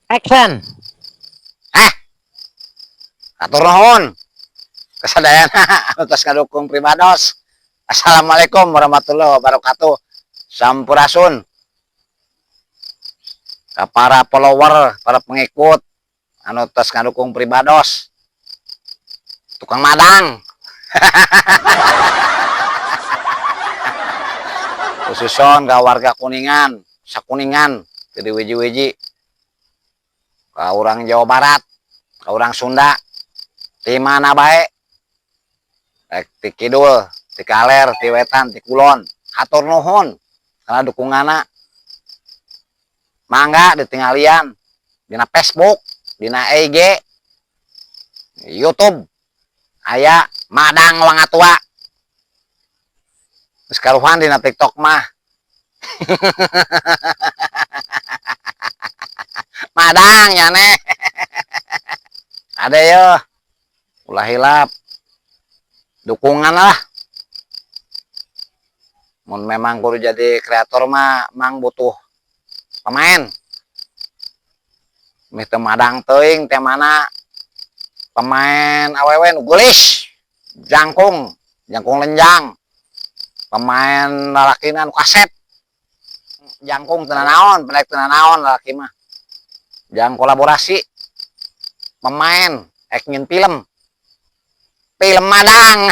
Action. Hatur nuhun kasadayana anu tos ngadukung pribados. Assalamualaikum warahmatullahi wabarakatuh. Sampurasun ka para follower, para pengikut anu tos ngadukung pribados. Tukang madang. Khususon ka warga Kuningan, sakuningan jadi wiji-wiji. Ka urang Jawa Barat, ka urang Sunda, di mana bae, rek ti kidul, ti kaler, ti wetan, ti kulon, hatur nuhun karena dukunganna. Mangga ditinggalian dina Facebook, dina IG, YouTube, aya Madang Wangatua. Geus karuhan dina TikTok mah. Madang ya neh. Ada yo. Ulah hilap. Dukungan lah. Mun memang kudu jadi kreator mah mang butuh pemain. Mih teu madang teuing teh mana pemain awewe nu geulis, jangkung, jangkung lenjang. Pemain lalakina nu kasep. Jangkung teu nanaon, pendek teu nanaon lalaki mah. Jang kolaborasi pemain ek nyin film. Film Madang.